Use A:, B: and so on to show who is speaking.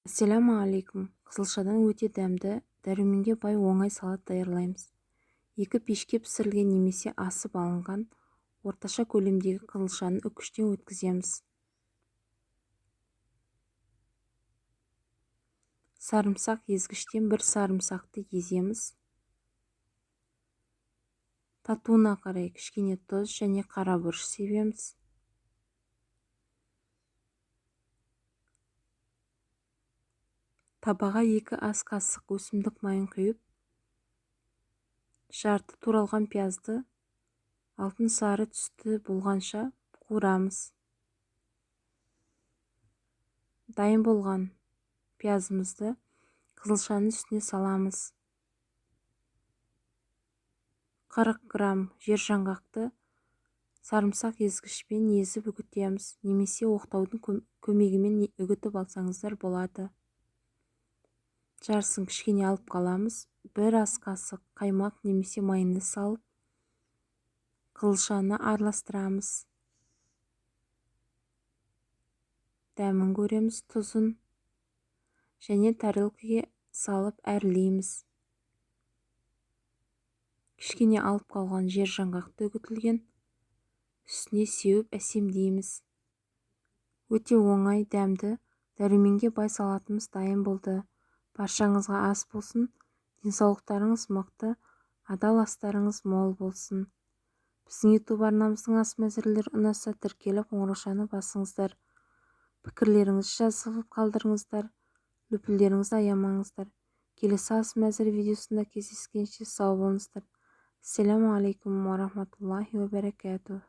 A: Ассалаумағалейкум. Қызылшадан өте дәмді, дәруменге бай оңай салат даярлаймыз. Екі пешке пісірілген немесе асып алынған орташа көлемдегі қызылшаны үкіштен өткіземіз. Сарымсақ езгіштен бір сарымсақты еземіз. Татуына қарай кішкене тұз және қара бұрыш себеміз. Табаға 2 ас қасық өсімдік майын құйып, жарты туралған пиязды алтын сары түсті болғанша қуырамыз. Дайын болған пиязымызды қызылшаның үстіне саламыз. 40 грамм жер жаңғақты сарымсақ езгішпен езіп үгітеміз, немесе оқтаудың көмегімен үгітіп алсаңыздар болады. Жарысын кішкене алып қаламыз. 1 ас қасық қаймақ немесе майонез салып, қызылшаны араластырамыз. Дәмін көреміз, тұзын және тарелкаге салып әрлейміз. Кішкене алып қалған жер жаңғақты үгітілген үстіне сеуіп әсемдейміз. Өте оңай, дәмді, дәруменге бай салатымыз дайын болды. Баршаңызға ас болсын, денсаулықтарыңыз мықты, адал астарыңыз мол болсын. Біздің YouTube арнамыздың ас мәзірлері ұнаса, тіркеліп қоңыраушаны басыңыздар. Пікірлеріңізді жазып қалдырыңыздар, лүпілдеріңізді аямаңыздар. Келесі ас мәзір видеосында кездескенше сау болыңыздар. Ассаламу алейкум уа рахматуллахи уа баракатух.